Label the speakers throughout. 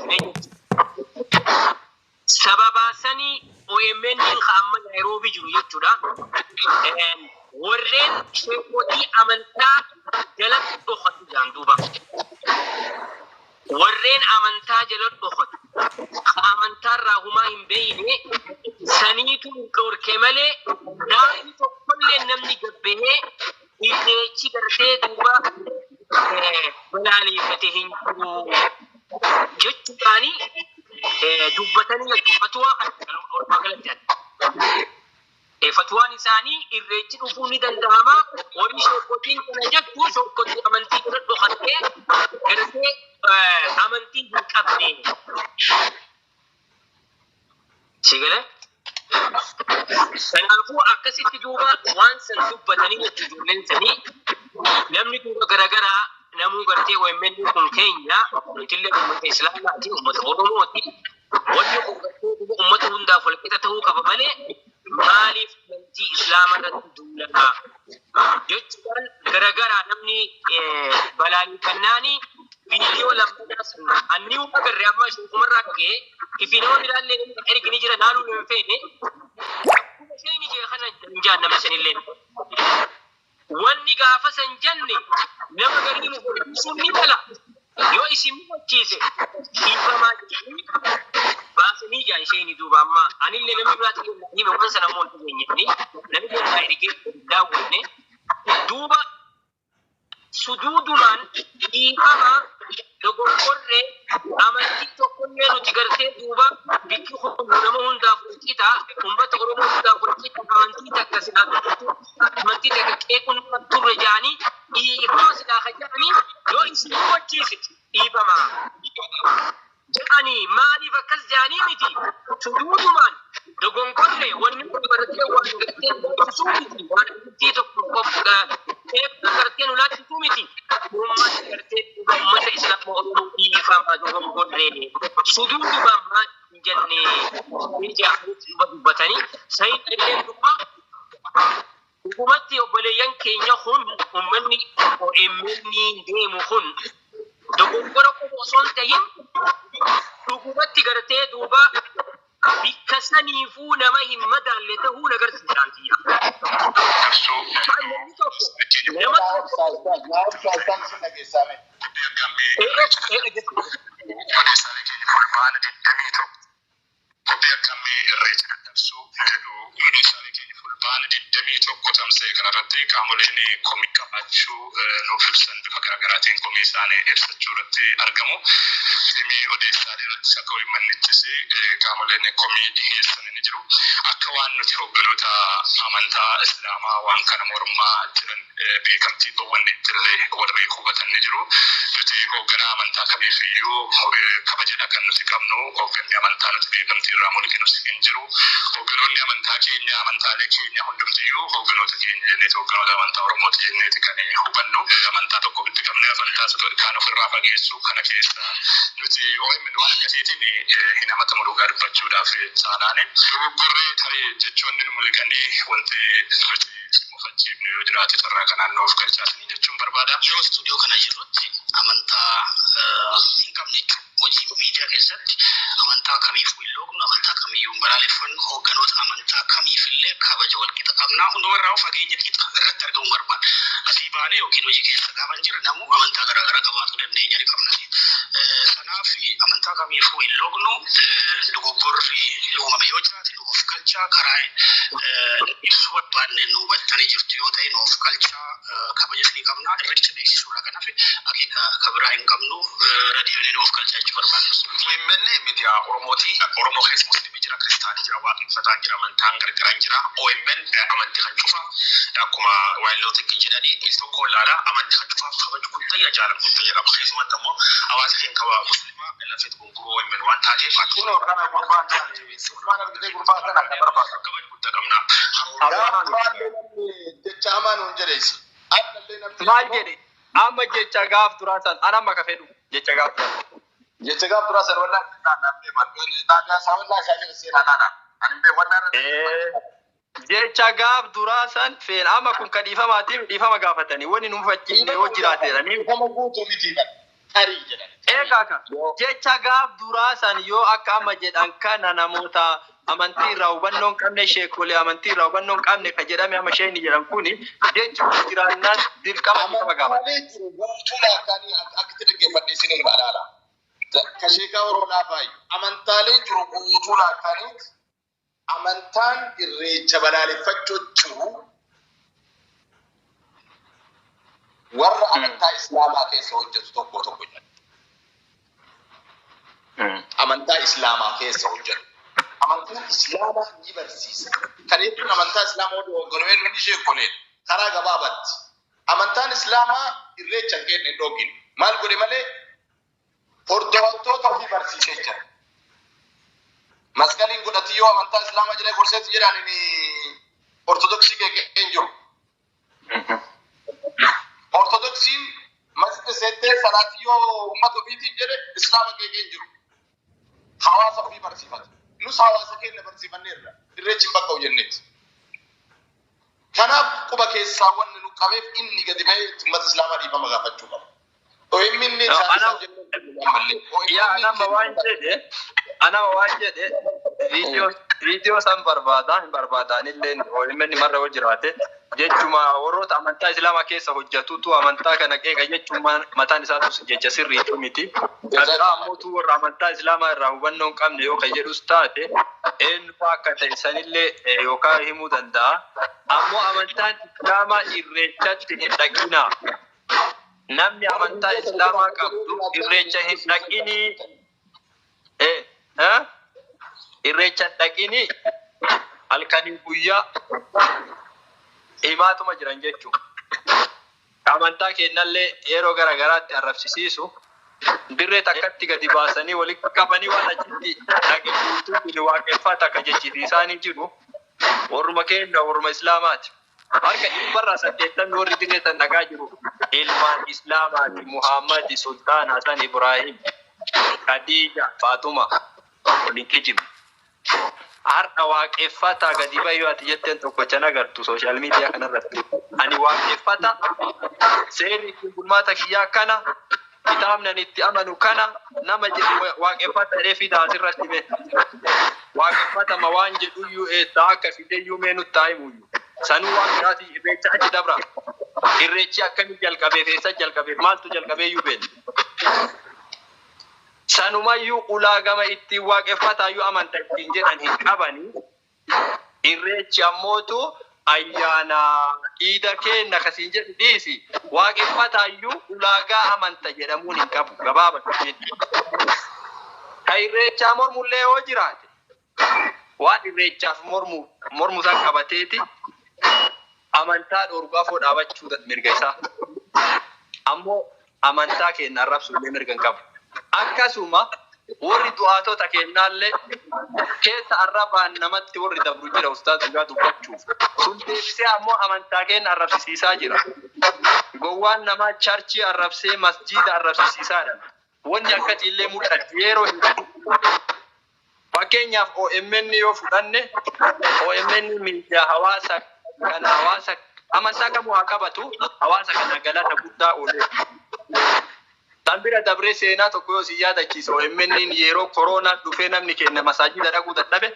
Speaker 1: dhufne jechuudha. Sababaa sanii OMN ka amma Naayiroobii jiru jechuudha. Warreen sheekotii amantaa jalatti dhokatu jaan duuba. Warreen amantaa jala dhokatu ka amantaarraa humaa hin beeyne saniitu dhorke malee, daa'imni tokkollee namni gabbahee irreechi gartee duuba balaaleeffate hin jiru jechuudhaani dubbatanii jechuudha. Fatuwaa kana walumaa galatti adda. Fatuwaan isaanii irreechi dhufuu ni danda'ama. Warri sheekotiin kana jettu sheekotii amantii jala dhokattee gartee amantii hin qabne. Si galee? Kanaafuu akkasitti duuba waan san dubbatanii jechuudha ijoolleen sanii. Namni duuba garagaraa namuu gartee OMN kun keenya, nutillee uummata Islaamaati, uummata Oromooti. Wanni kun gartee duuba uummata hundaaf walqixa ta'uu qaba malee, maaliif amantii Islaama irratti duulaa jechuudhaan garagaraa namni balaaleffannaanii viidiyoo lammataa san anni agarre amma shukumarraa dhagee ifi nama biraallee namni ergi ni jira laaluu hin feene. Akkuma isheen jee kana hin namni sanillee wanni gaafa san jenne nama garii mufachiisuun ni mala. Yoo isin mufachiise dhiifamaa jedhanii baasanii jaan isheen duuba. Amma anillee namni biraatillee hime waan sana ammoo hin dhageenye, namni biraa ergee daawwanne. Duuba suduudumaan dhiifama, dogoggorree, amantii tokkollee nuti gartee duuba bikki kun nama hundaaf walqixa, uummata Oromoo hundaaf walqixa, amantii takka silaa dubbatu, amantii takka qeequun turre jaanii dhiifama silaa ka jedhanii, yoo isin hubachiise dhiifama jedhanii, maaliif akkas jaanii miti, suduudumaan dogongorree, wanni kun gartee waan gartee laachisuu miti, waan amantii tokko qofa qeequu gartee nu laachisuu miti. Uummata gartee uummata Islaama Oromoo dhiifama, dogongorree, suduudumaan maal hin jenne ija dubbatanii sayin illee. Duuba dhugumatti obboleeyyan keenya kun, uummanni OMN deemu kun dogoggora qofa osoo hin ta'in, dhugumatti gartee duuba bikka saniifuu nama hin madaalle ta'uu agarsiisaan tiyya. Namni tokko nama tokko
Speaker 2: Odeessaalee keenya Fulbaana 21 qophii akkamii irreecha dadhabsuu jedhu odeessaalee keenya Fulbaana 21 tamsa'e kanarratti qaamoleen komii qabaachuu nuuf ibsan bifa garaagaraatiin komii isaanii ibsachuu irratti argamu. Dhimmi odeessaalee irratti akka OMN'ttis qaamoleen komii dhiyeessan ni jiru. Akka waan nuti hoogganoota amantaa Islaamaa waan kana mormaa jiran beekamtii dhoowwanne illee warri hubatan ni jiru. Nuti hoogganaa amantaa kamiif iyyuu kabajadha kan nuti qabnu. Hoogganni amantaa nuti beekamtii irraa mulqinus hin jiru. Hoogganoonni amantaa keenya, amantaalee keenya hundumtiyyuu hoogganoota keenya jenneeti, hoogganoota amantaa Oromooti jenneeti kan hubannu. Amantaa tokko ofitti qabne amantaa kaan ofirraa fageessu kana keessa nuti OMN waan akkasiitiin hin amatamu, dhugaa dubbachuudhaaf taanaani. Dogoggorree tarii jechoonni nu mulqanii wanti nuti mufachiifnu yoo jiraate carraa kanaan nuuf galchaasanii jechuun barbaada.
Speaker 3: Yeroo istuudiyoo kana jirrutti amantaa hin qabne jechuudha. Hojii miidiyaa keessatti amantaa kamiifuu hin loognu, amantaa kamiyyuu hin balaaleffannu, hoogganoota amantaa kamiifillee kabaja walqixa qabna. Hundumarraa fageenya qixa irratti argamuu barbaada. Asii baanee yookiin hojii keessa gaafa hin jirre namuu amantaa garaagaraa qabaachuu dandeenya ni qabnas. Sanaaf amantaa kamiifuu hin loognu. Dogoggorri uumame yoo jiraate nuuf galchaa, karaa ibsuu barbaanne nu hubattanii jirtu yoo ta'e nuuf galchaa, kabaja isinii qabna. Irreecha beeksisuurraa kan hafe akeeka kabiraa hin qabnu, raadiyoonii nuuf galchaa jechuu barbaannu.
Speaker 2: OMN miidiyaa Oromooti. Oromoo keessa Musliimii jira, Kiristaanii jira, Waaqeffataan jira, amantaan gargaraan jira. OMN amantii kan cufa akkuma waayilota jedhanii il tokko ilaala, amantii kan cufaaf kabaju guddaa, jaalala guddaa qaba. Keessumatti ammoo hawaasa keenya qaba Musliimaa lafee gurguruu OMN waan taateef
Speaker 4: Kunoo kana gurbaan gurbaan argitee gurbaa kana kan barbaada.
Speaker 2: Kabaja guddaa qabna.
Speaker 4: Gaafa duraallee namni jecha hamaa nuun jedheesi. Ammallee namni
Speaker 5: Maal jedhe amma jecha gaaf duraa san ana amma ka fedhu jecha gaaf duraa.
Speaker 4: Jecha gaaf duraa san wallaahi naan beeman. Xaabiyaa isaa wallaahi isaanii seenaa naana. Ani hin beeku wallaahi irratti.
Speaker 5: Jecha gaaf duraa san feena. Amma kun ka dhiifamaatiif dhiifama gaafatanii wanni nu mufachiifne yoo jiraate jedhanii.
Speaker 4: Dhiifama guutuu miti kan tarii jedhan.
Speaker 5: Eegaa ka jecha gaaf duraa san yoo akka amma jedhan kana namoota amantii irraa hubannoo hin qabne, sheekolee amantii irraa hubannoo hin qabne ka jedhame amma isheen jedhan kuni jechi kun jiraannaan dirqama dhiifama gaafata.
Speaker 4: Amantaalee jiru guutuu laakkaanii akkatti dhaggeeffadhe isin ilma ilaala. Ka sheekaa Oromoo baay'ee amantaalee jiru guutuu laakkaanii amantaan irreecha balaaleffachuu jiru warra amantaa islaamaa keessa hojjetu tokko tokko jira. Amantaa islaamaa keessa hojjetu. Amantaan islaamaa ni barsiisa. Kan jechuun amantaa islaamaa oduu hoogganuu inni sheekolee karaa gabaabatti. Amantaan islaamaa irreecha hin kenne hin dhoogine. Maal godhe malee hordoftoota ofii barsiisee jira. Masqaliin godhati yoo amantaa islaamaa jira gorseetu jedhaan inni ortodoksii kee hin jiru. Ortodoksiin masjida seentee salaati yoo uummata ofiitiin jedhe islaama kee hin jiru. Hawaasa ofii barsiifata. Nus hawaasa keenya barsiifanneerra. Irreechi hin bakka hojjenneeti. Kanaaf quba keessaa wanni nu qabeef inni gadi ba'ee uummata islaamaa dhiifama gaafachuu qaba. OMN
Speaker 5: No,
Speaker 4: isaan
Speaker 5: ana
Speaker 4: isaan jennee ammallee.
Speaker 5: yaa anama waan jedhe anama waan jedhe viidiyoo san barbaada hin barbaadaan illee OMN marra yoo jiraate jechuma warroota amantaa islaamaa keessa hojjetutu amantaa kana qeeqa jechuun mataan isaatu jecha sirriitu miti. Kan biraa ammoo warra amantaa islaamaa irraa hubannoo hin qabne yoo kan jedhus taate eenyu fa'aa akka ta'e sanillee yookaan himuu danda'a. Ammoo amantaan islaamaa irreechatti hin dhaqinaa. Namni amantaa islaamaa qabdu irreecha hin dhaqinii. Eh, eh? Irreecha hin dhaqinii halkanii guyyaa himaatuma jiran jechuudha. Amantaa kennallee yeroo gara garaatti arrabsisiisu dirree takkatti gadi baasanii walitti qabanii waan achitti dhaqe guutuu kun waaqeffata akka jechisiisaanii jiru warruma keenya warruma islaamaati. Harka 80% warri dirree san dhaqaa jiru ilmaan islaamaati. Muhammad, Sultaan, Hasan, Ibrahim, Khadija, Faatuma waliin kijibu. Har'a waaqeffataa gadi bayyoo ati jetteen tokkocha agartu sooshaal miidiyaa kanarratti. Ani waaqeffata seerri ittiin bulmaata kiyyaa kana kitaabni ani itti amanu kana nama jedhu waaqeffata jedhee fida asirratti mee. Waaqeffatama waan jedhuyyuu eessaa akka fideyyuu mee nutti haa himuyyuu. Sanuu waan biraatii irreecha achi dabra. Irreechi akkamii jalqabeef eessa jalqabeef maaltu jalqabeeyyuu beekna. Sanumayyuu ulaagama ittiin waaqeffataayyuu amanta ittiin jedhan hin qabanii. Irreechi ammootu ayyaana iida kenna kasiin jedhu dhiisi. Waaqeffataayyuu ulaagaa amanta jedhamuun hin qabu gabaaba dubbiin. Ka irreechaa mormullee yoo jiraate waan irreechaaf mormu mormu san qabateeti amantaa dhorgaa afoo dhaabachuu mirga isaa. Ammoo amantaa keenya arrabsuullee mirga hin qabu. Akkasuma warri du'aatota kennaallee keessa arrabaan namatti warri dabru jira ustaaz dhugaa dubbachuuf. Sun deebisee ammoo amantaa keenya arrabsisiisaa jira. Gowwaan namaa charchii arrabsee masjiida arrabsisiisaadha. Wanni akkasii illee mul'atti yeroo hin Fakkeenyaaf OMN yoo fudhanne OMN miidiyaa hawaasa kana hawaasa amantaa kamuu haa qabatu hawaasa kana galata guddaa oolee. Tan bira dabree seenaa tokko yoo si yaadachiise OMN yeroo koronaan dhufee namni keenya masaajida dhaquu dadhabe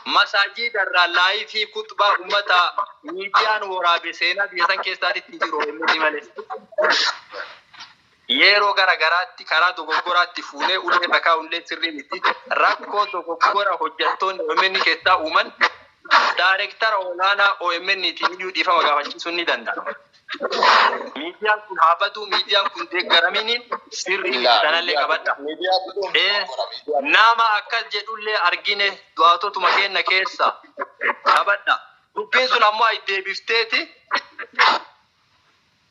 Speaker 5: masaajida irraa laayifii kutbaa uummata miidiyaan waraabe seenaa biyya san keessaatti hin jiru OMN malee. Yeroo gara garaatti karaa dogoggoraatti fuunee ulee irra kaa'ullee sirrii miti. Rakkoo dogoggora hojjettoonni OMN keessaa uuman daayirektara olaanaa OMN tiin iyyuu dhiifama gaafachiisuun ni danda'ama. Miidiyaan kun haa badu, miidiyaan kun deeggaraminiin sirrii miti sanallee qabadha. Nama akkas jedhullee argine du'aatotuma keenya keessa qabadha. Dubbiin sun ammoo ay deebifteeti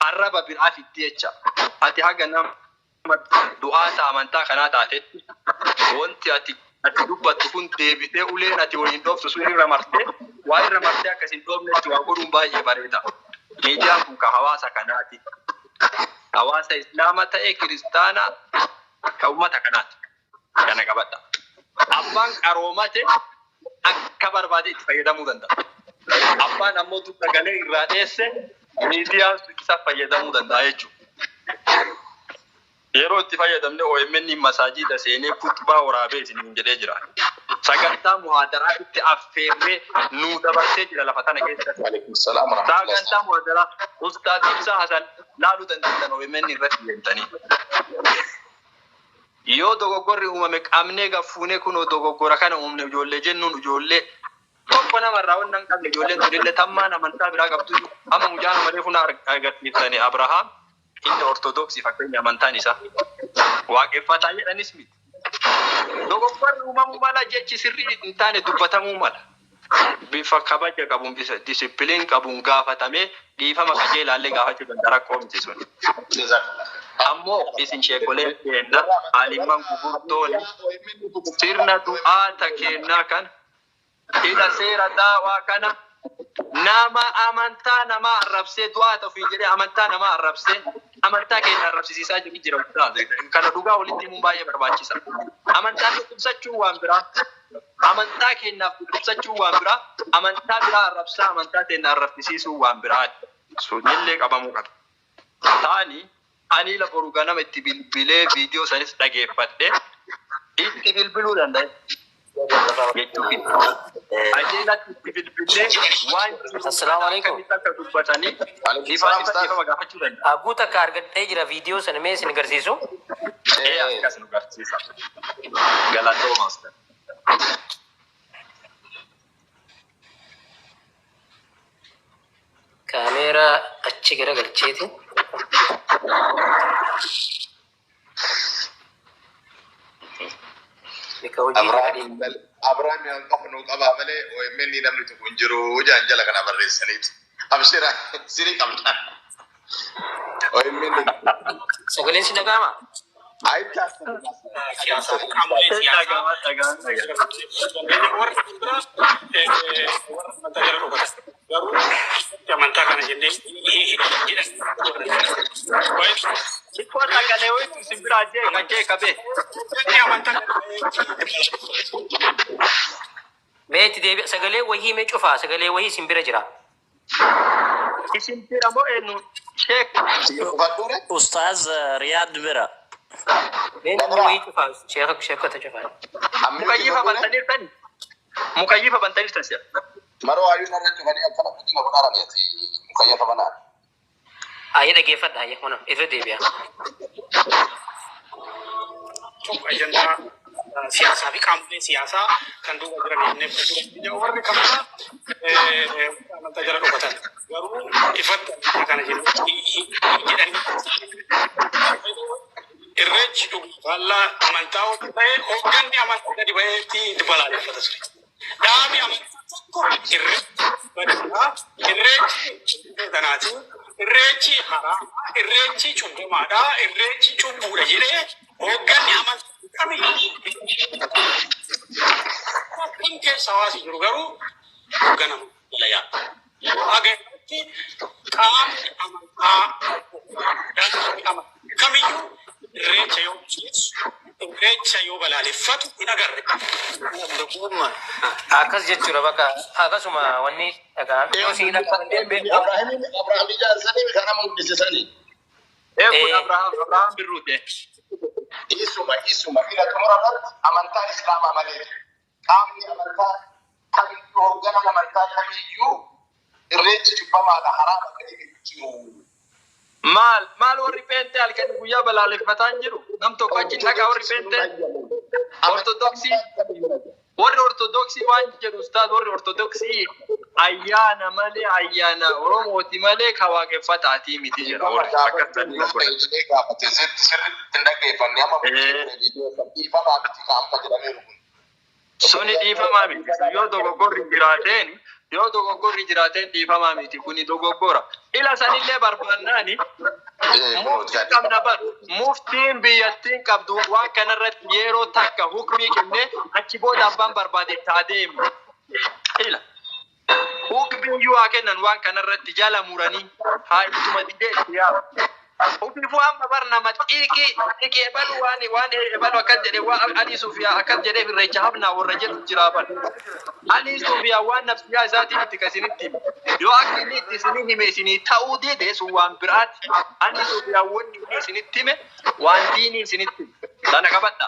Speaker 5: arraba biraa fiddi jecha. Ati haga nama du'aata amantaa kanaa taatetti wanti ati dubbattu kun deebitee uleen ati waliin dhooftu sun irra martee waa irra martee akkas hin dhoofnetti waa godhuun baay'ee bareeda. Miidiyaan kun ka hawaasa kanaati. Hawaasa islaama ta'e kiristaana ka uummata kanaati. Kana qabadha. Abbaan qaroomate akka barbaade itti fayyadamuu danda'a. Abbaan ammoo sagalee irraa dheesse miidiyaan isa fayyadamuu danda'a jechuudha. Yeroo itti fayyadamne OMN masaajida seenee kutubaa waraabee isiniin jedhee jira. Sagantaa muhaadaraa itti affeerree nuu dabarsee jira lafa tana keessatti.
Speaker 4: Waalaikum salaam warahmatullahi.
Speaker 5: Sagantaa muhaadaraa Ustaaz Ibsaa Hasan laaluu dandeessan OMN irratti deemtanii. Yoo dogoggorri uumame qabnee gaffuunee kunoo dogoggora kana uumne ijoollee jennuun ijoollee tokko namarraa waan hin qabne ijoolleen tunillee tammaan amantaa biraa qabdu amma mucaan malee funa agarsiiftanii Abrahaam inni ortodoksii fakkeenya amantaan isaa waaqeffataa jedhanis miti. Dogoggorri uumamuu mala jechi sirrii hin taane dubbatamuu mala. Bifa kabaja qabuun bifa disipiliin qabuun gaafatamee dhiifama qajeelaallee gaafachuu danda'a rakkoo miti sun.
Speaker 4: Jazakallah.
Speaker 5: Ammoo isin sheekoleen keenna alimman gugurdoon sirna du'aata kennaa kana hidha seera daawaa kana nama amantaa namaa arrabsee du'aata ofiin jedhee amantaa namaa arrabsee amantaa keenya arrabsisiisaa jiru jira ustaaz. Kana dhugaa walitti himuun baay'ee barbaachisa. Amantaa dhukkubsachuun waan biraa, amantaa keenyaaf dhukkubsachuun waan biraa, amantaa biraa arrabsaa amantaa keenya arrabsisiisuun waan biraa. Sunillee qabamuu qaba. Taani ani la boru ganama itti bilbilee viidiyoo sanis dhageeffadhe itti bilbiluu danda'e. Jechuudha. Ajeelatti itti bilbilee waan jiru
Speaker 1: Assalaamu alaikum.
Speaker 5: akkamitti akka dubbatanii
Speaker 4: Waalaikum
Speaker 5: ifa
Speaker 4: salaam
Speaker 5: ifa
Speaker 4: ustaaz.
Speaker 5: dhiifama gaafachuu danda'a.
Speaker 1: Abuu takka argadhee jira viidiyoo sana mee isin agarsiisu.
Speaker 5: Ee akkas nu garsiisa. Galatooma ustaaz.
Speaker 1: Kaameeraa achi garagalcheeti. Bika hojii
Speaker 4: Abrahaam Abrahaam yaan qofa nuu qabaa malee OMN namni tokko hin jiru jaan jala kana barreessaniiti. Abshira sirii qabna. OMN
Speaker 1: Sagaleen si dhaga'amaa?
Speaker 4: ayitti
Speaker 3: Siyaasaa fi qaamolee siyaasaa
Speaker 5: Dhaga'ama dhaga'ama dhaga'ama.
Speaker 3: warra biraa warra amantaa jala dhokatan garuu amantaa kana jennee jedhan.
Speaker 5: Xiqqoo sagalee wayitu isin biraa jeeqa jeeqa bee.
Speaker 3: Amantaa
Speaker 1: Mee itti deebi'a. Sagalee wayii mee cufaa? Sagalee wayii isin bira jira.
Speaker 5: Isin bira moo eenyu sheek
Speaker 4: Ufadhuure?
Speaker 6: Ustaaz Riyaad bira.
Speaker 1: Mee namni wayii cufaa? Sheeka sheekota cufaa.
Speaker 5: mukayyifa bantaniirtani. Mukayyifa bantaniirtan si'a.
Speaker 4: Maroo hayyuu narra cufanii akkana guddina godhaaraniiti mukayyafa banaan.
Speaker 1: Ayya dhageeffadha ayya kuna irra deebi'a.
Speaker 3: tokko ajandaa siyaasaa fi qaamolee siyaasaa kan duuba jiran jennee fudhachuu warri kan biraa amantaa jala dhokatan garuu ifatti amantaa kana jennee jedhan. Irreechi dhugaafallaa amantaa yoo ta'e hoogganni amantaa gadi ba'eetti balaaleffata ture. Dhaabni amantaa tokko irreechi badiidha, irreechi tanaati, irreechi haraama, irreechi cubbamaadha, irreechi cubbuudha jedhee hoogganni amantaa kamiyyuu kan keessa hawaasi jiru garuu hoogganama jala yaa'a. Haga irratti qaamni amantaa dhaabni amantaa kamiyyuu irreecha yoo balleessu, irreecha yoo balaaleffatu hin agarre.
Speaker 1: Akkas jechuudha bakka akkasuma wanni dhaga'ame. Yoo si dhaga'ame beeku.
Speaker 4: Abrahaamiin Abrahaam ijaarsanii kan nama guddisisanii.
Speaker 5: Ee kun
Speaker 1: Ee.
Speaker 5: Abrahaam Abrahaam Birruute.
Speaker 4: Isuma isuma ila xumura irratti amantaa islaamaa malee qaamni amantaa kamiyyuu hoogganaan amantaa kamiyyuu irreechi cubbamaadha haraama kan inni jiru.
Speaker 5: Maal maal warri peentee halkan guyyaa balaaleffataa hin jiru. Nam tokko achi dhagaa warri peentee. Ortodoksii warri ortodoksii waan jedhu ustaaz warri ortodoksii ayyaana malee ayyaana Oromooti malee ka waaqeffataatii miti jedha warri akkas ta'anii godhan.
Speaker 4: Jedhee gaafate sirriitti hin dhaggeeffanne amma dhiifamaa miti ka amma jedhameeru kun.
Speaker 5: Suni dhiifamaa miti. Yoo dogoggorri jiraateen yoo dogoggorri jiraateen dhiifamaa miti kuni dogoggora. Ila sanillee barbaannaani muftii qabna bar muftiin biyyattiin qabdu waan kanarratti yeroo takka hukmii kennee achi booda abbaan barbaade taa deemu. Ila hukmii iyyuu haa kennan waan kanarratti jala muranii haa ittuma didee itti yaa'u. Ofiifuu amma bar nama xiiqii xiiqii ebalu waan waan ebalu akkas jedhe waan Ali Suufiyaa akkas jedhee irreecha hafnaa warra jedhu jira bar. Ali Suufiyaa waan nafsiyaa isaatiin itti kasinitti hime. Yoo akka inni itti isinii hime isinii ta'uu dide sun waan biraati. Ali Suufiyaa wanni inni isinitti hime waan diinii isinitti hime. Sana qabadha.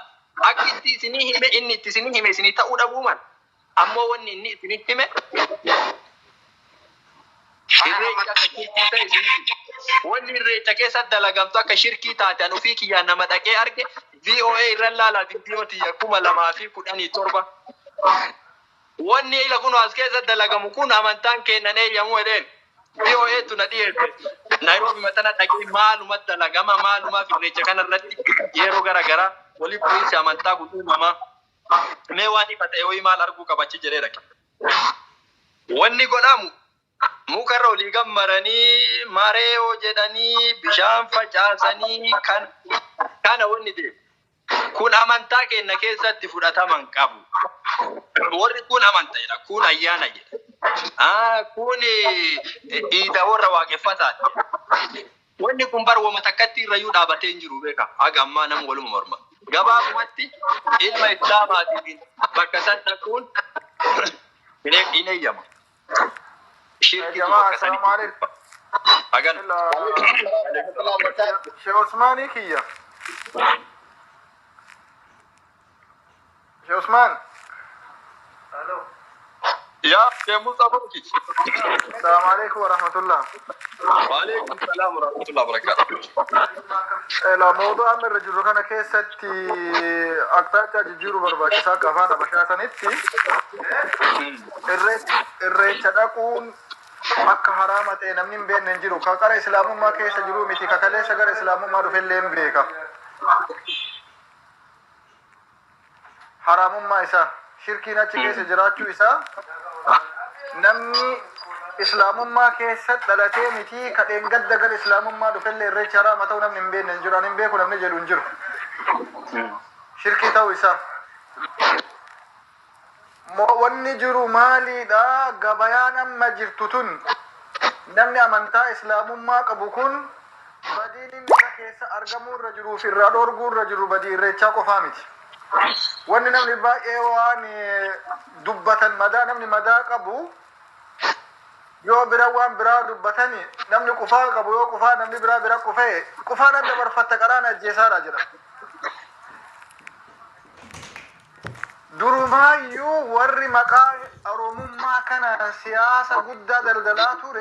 Speaker 5: Akki itti isinii hime inni itti isinii hime isinii ta'uu dhabuu mala. Ammoo wanni inni isinitti hime irreecha akka shirkii ta'e isinitti. Wanni irreecha keessa dalagamtu akka shirkii taate an ofii kiyyaan nama dhaqee arge VOA irra laalaa viidiyoo tiyya 2017. Wanni ila kun as keessa dalagamu kun amantaan kennan eeyyamu jedheen. VOA tu na dhiyeesse. Naayiroobi matana dhaqee maaluma dalagama maalumaaf irreecha kana irratti yeroo garaagaraa walitti bu'iinsi amantaa kun uumamaa. Mee waan ifa ta'e wayii maal arguu qabachi jedhee dhaqe. Wanni godhamu mukarra olii gammaranii mareeyoo jedhanii bishaan facaasanii kan kana wanni deemu. Kun amantaa keenya keessatti fudhataman qabu. Warri kun amantaa jedha, kun ayyaana jedha. Ah, kun iida warra waaqeffataati. Wanni kun bar wama takkatti irrayyuu dhaabatee hin jiru beeka. Haga ammaa nama waluma morma. Gabaabumatti ilma islaamaatiin bakka san dhaquun hin eeyyamu. Shirkitu
Speaker 7: Jamaa,
Speaker 5: bakka
Speaker 7: assalamu
Speaker 5: sanitti.
Speaker 7: alaikum.
Speaker 5: Hagan.
Speaker 7: Sheekh Usmaanii kiyya. Sheekh Usmaan.
Speaker 5: Yaa Sheekh Mustafa Kichi.
Speaker 7: Assalamu alaikum warahmatullah.
Speaker 5: Waalaikum salaam warahmatullahi wabarakatuh.
Speaker 7: La mawdu'a amma irra jirru kana keessatti aqxaachaa jijjiiruu barbaachisaa akka afaan Habashaa sanitti irreecha dhaquun akka haraama ta'e namni hin beekne hin jiru. Ka qara islaamummaa keessa jiru miti ka kaleessa gara islaamummaa dhufellee hin beeka. Haraamummaa isaa shirkiin achi keessa jiraachuu isaa namni islaamummaa keessa dhalatee miti ka dheengadda gara islaamummaa dhufellee irreecha haraama ta'uu namni hin beekne hin jiru. Ani hin beeku namni jedhu hin jiru. Shirkii ta'uu isaa. Wanni jiru maaliidha? Gabayaan amma jirtu tun namni amantaa islaamummaa qabu kun badiin inni isa keessa argamuu irra jiruu fi irraa dhoorguu irra jiru badii irreechaa qofaa miti. Wanni namni baay'ee waan dubbatan madaa namni madaa qabu yoo bira waan biraa dubbatani namni qufaa qabu yoo qufaa namni biraa bira qufee qufaan adda barfatta qaraan ajjeesaadha jedha. Durumaayyuu warri maqaa Oromummaa kanaan siyaasa guddaa daldalaa ture.